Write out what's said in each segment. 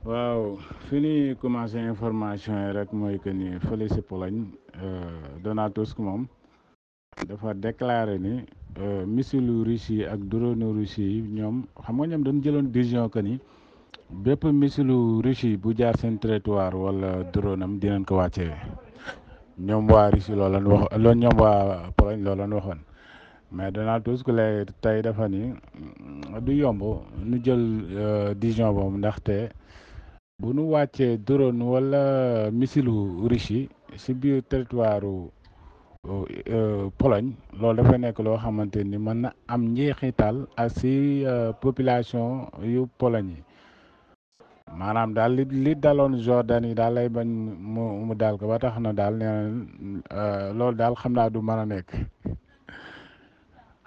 waaw fi ñuy commencé information yi rek mooy que ni fële si Pologne Donald Tusk moom dafa déclaré ni missilu Russie yi ak drone Russie yi ñoom xam nga ñoom dañu jëloon décision que ni bépp missilu Russie bu jaar seen territoire wala drone am dinañ ko wàccee ñoom waa Russie loolu lañ wax loolu ñoom waa Pologne loolu lañ waxoon mais Donald Tusk lay tey dafa ni du yomb nu jël décision boobu ndaxte. bu nu wàccee drone wala missilu Russie si biir territoire Pologne loolu dafa nekk loo xamante ni mën na am njeexital ak si population yu Pologne yi maanaam daal li daloon Jordan yi daal lay bañ mu daal ko ba tax na daal nee na loolu daal xam naa du mën a nekk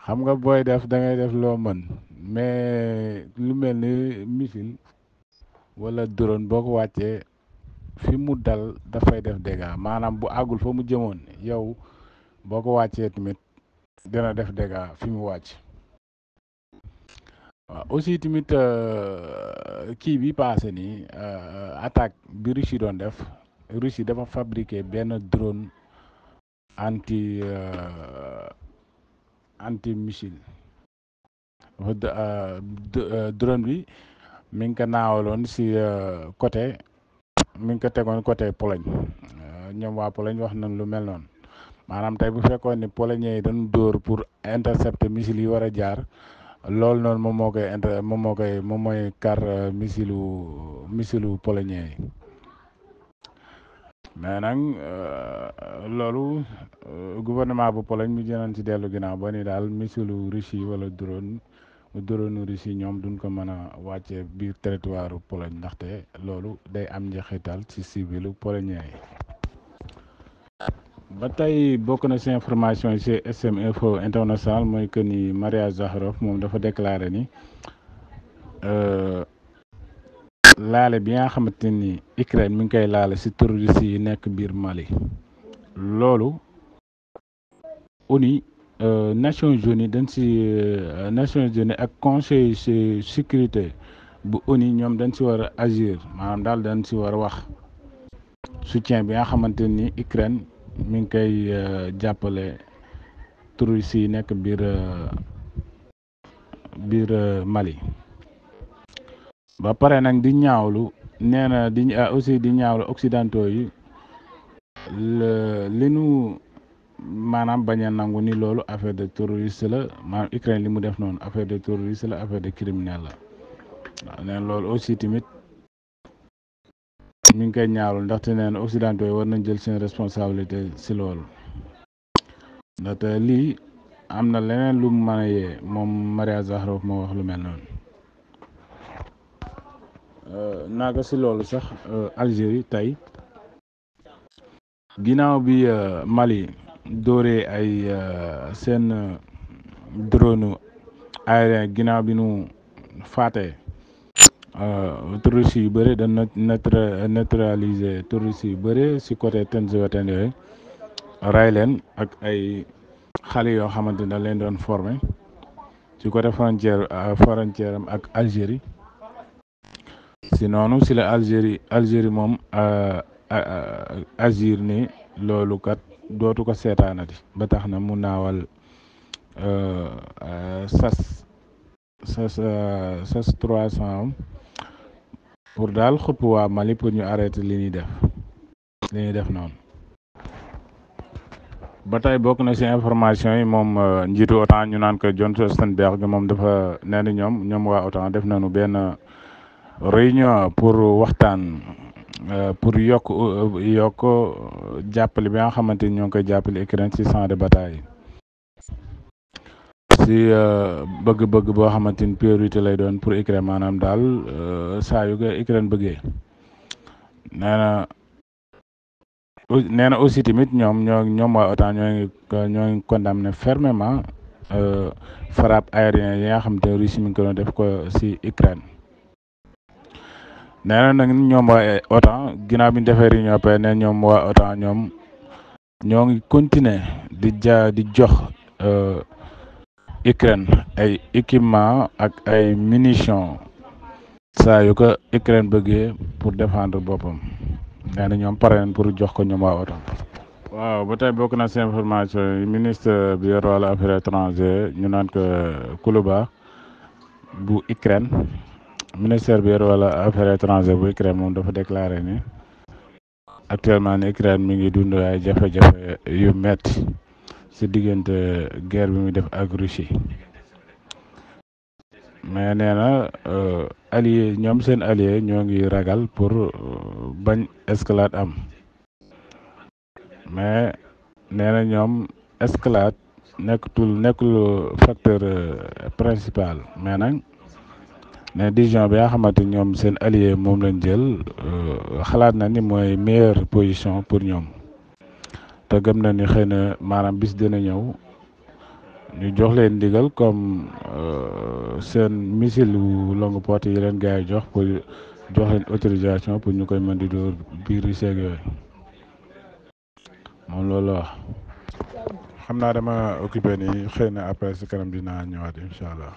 xam nga booy def da ngay def loo mën mais lu mel ni missile wala drone boo ko wàccee fi mu dal dafay def dégâts maanaam bu àggul fa mu jëmoon yow boo ko wàccee tamit dina def dégâts fi mu wàcc waaw aussi tamit kii bi passé nii attaque bi Russie doon def Russie dafa fabriqué benn drone anti anti missile drone bi mi ngi ko naawaloon si côté mi ngi ko tegoon côté Pologne ñoom waa Pologne wax nañ lu mel noonu maanaam tey bu fekkoon ni polonais yi dañu dóor pour intercepter missile yi war a jaar loolu noonu moom mooy kar missilu polonais yi mais nag loolu gouvernement bu Pologne mu jënoon ci dellu ginnaaw ba ni daal missilu Russie wala drone Russie ñoom duñ ko mën a wàccee biir territoire Pologne ndaxte loolu day am njeexital ci civilu polonais yi ba tey bokk na ci information yi ci SM Info International mooy que ni Maria Zakharov moom dafa déclaré ni laale bi nga xamante ni Ukraine mi ngi koy laale ci terroriste yi nekk biir Mali loolu ONU Nations Unies dañ ci Nations Unies ak conseil sécurité bu ONU ñoom dañ ci war a agir maanaam daal dañ ci war a wax soutien bi nga xamante ni Ukraine mi ngi koy jàppale terroriste yi nekk biir Mali ba pare nag di ñaawlu nee na aussi di ñaawlu occidentaux yi li nu maanaam bañ a nangu ni loolu affaire de terroriste la maanaam Ukraine li mu def noonu affaire de terroriste la affaire de criminel la waaw neen loolu aussi tamit mi ngi koy ñaawlu ndaxte nee na occidentaux yi war nañ jël seen responsabilité si loolu ndaxte lii am na leneen lu mu mën a yee moom Maria Zakharov moo wax lu mel noonu naaga si loolu sax Algérie tey ginnaaw bi Mali dóoree ay seen drone aérien ginnaaw bi nu faatee terroristes yu bëri dañ neutraliser terroristes yu bëri si côté Tenzoten yooyu ray leen ak ay xale yoo xamante ne dañ leen doon formé ci côté frontière am ak Algérie si noonu si la Algérie moom agir ni loolu kat dootu ko seetaanati ba tax na mu naawal sas 300 pour daal xëpp waa Mali pour ñu arrêter li ñuy def noonu ba tey bokk na ci information yi moom njiitu OTAN ñu naan ko Jens Stoltenberg moom dafa nee na ñoom waa OTAN def nañu benn réunion pour waxtaan pour yokk jàppale bi nga xamante ni ñoo ngi koy jàppale Ukraine ci champ de bataille ci bëgg-bëgg boo xamante ni priorité lay doon pour Ukraine maanaam daal saa yu ko Ukraine bëggee nee na aussi tamit ñoom waa OTAN ñoo ngi condamné fermement frappe aérien yi nga xamante ne Russie mi ngi ko doon def ko ci Ukraine. nee na nag ñoom waa OTAN ginnaaw bi ñu defee réunion pe ne ñoom waa OTAN ñoo ngi continuer di jox Ukraine ay équipement ak ay munitions saa yu ko Ukraine bëggee pour défendre boppam nee na ñoom pare nañ pour jox ko ñoom waa OTAN. waaw ba tey bokk na si information yi ministre bi yor wàllu affaires étrangères ñu naan ko Kuleba bu Ukraine ministère bi yor wàllu affaires étrangères bu Ukraine moom dafa déclaré ni actuellement ni Ukraine mi ngi dund ay jafe-jafe yu metti si diggante guerre bi muy def ak Russie mais nee na allié ñoom seen allié ñoo ngi ragal pour bañ escalade am mais nee na ñoom escalade nekkul facteur principal mais nag ne décision bi nga xamante ñoom seen allié moom lañ jël xalaat na ni mooy meilleure position pour ñoom te gëm na ni xëy na maanaam bis dina ñëw ñu jox leen ndigal comme seen missile wu longue portée yi leen gars yi jox pour jox leen autorisation pour ñu koy mën di dóor biir Russie ak yooyu moom loolu la wax. xam naa dama occupé nii xëy na après si kanam dinaa ñëwaat incha allah.